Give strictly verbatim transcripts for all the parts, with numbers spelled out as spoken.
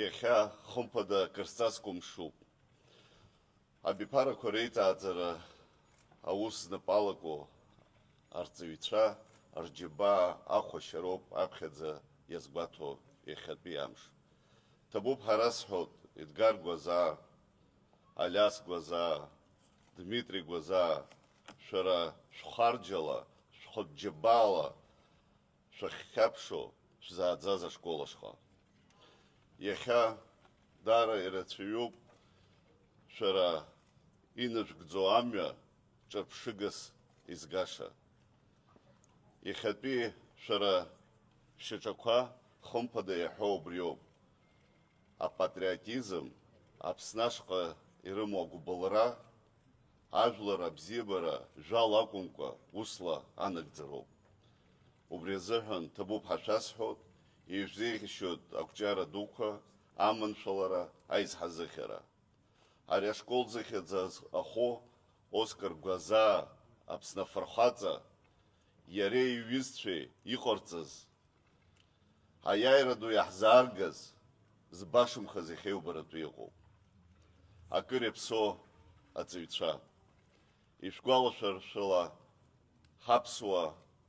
Иахьа, хымԥада, акыр сҵасқәа мшуп. Абиԥарақәа реиҭааӡара аус знапы алаку арҵаҩцәа рџьабаа ахәашьароуп аԥхьаӡа иазгәаҭо иахьатәи амш. Ҭабуп ҳәа расҳәоит Едгар Гәазаа, Алиас Гәазаа, Дмитри Гәазаа, шәара шәхарџьала, шәхатә џьабаала шәахьхьаԥшуа шәзааӡаз ашкол ашҟа. Иахьа даара ирацәаҩуп шәара инажәгӡо амҩа ҿырԥшыгас изгаша. Иахьатәи шәара шьаҿақәа хымԥада иаҳәо убриоуп. Апатриотизм, Аԥсны ашҟа ирымоу агәыбылра, ажәлар абзиабара жәала акәымкәа, усла анагӡароуп. Убри азыҳәан ҭабуп ҳәа шәасҳәоит, ишәзеиӷьасшьоит ақәҿиара дуқәа, аманшәалара, аизҳазыхьара. Ари ашкол зыхьӡ аху Оскар Гәазаа, Аԥсны афырхаҵа, иареи иҩызцәеи иҟарҵаз, аиааира ду иаҳзааргаз, збашамхаз иахьеиубаратәы иҟоуп. Акыр иаԥсоу аҵаҩцәа, ишәгәалашәаршәала ҳаԥсуа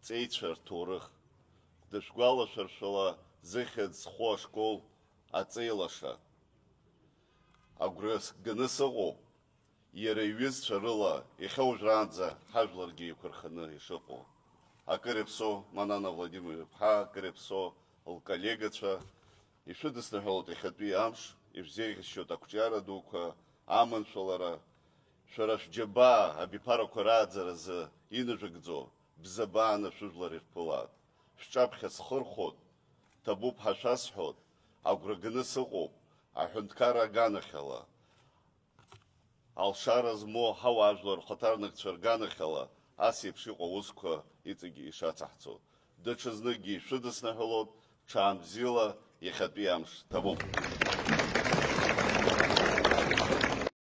ҵеицәа рҭоурых, дышәгәалашәаршәала зыхьӡ зху ашкол аҵеилаша. Агәра ганы сыҟоуп, иара иҩызцәа рыла иахьа уажәраанӡа ҳажәларгьы еиқәырханы ишыҟоу. Акыр иаԥсоу Манана Владимир-иԥҳа, акыр иаԥсоу лколлегацәа, ишәыдысныҳәалоит иахьатәи амш, ишәзеиӷьасшьоит ақәҿиара дуқәа, аманшәалара, шәара шәџьабаа абиԥарақәа рааӡаразы инажәыгӡо бзабааны шәыжәлар ирԥылааит. Шәҿаԥхьа схырхәоит, ҭабуп ҳәа шәасҳәоит, агәра ганы сыҟоуп, аҳәынҭқарра аганахьала, алшара змоу ҳауаажәлар рхаҭарнакцәа рганахьала ас еиԥш иҟоу аусқәа иҵегь ишацаҳҵо. Даҽазныкгьы ишәыдысныҳәалоит, ҽаанбзиала, иахьатәи амш ҭабуп.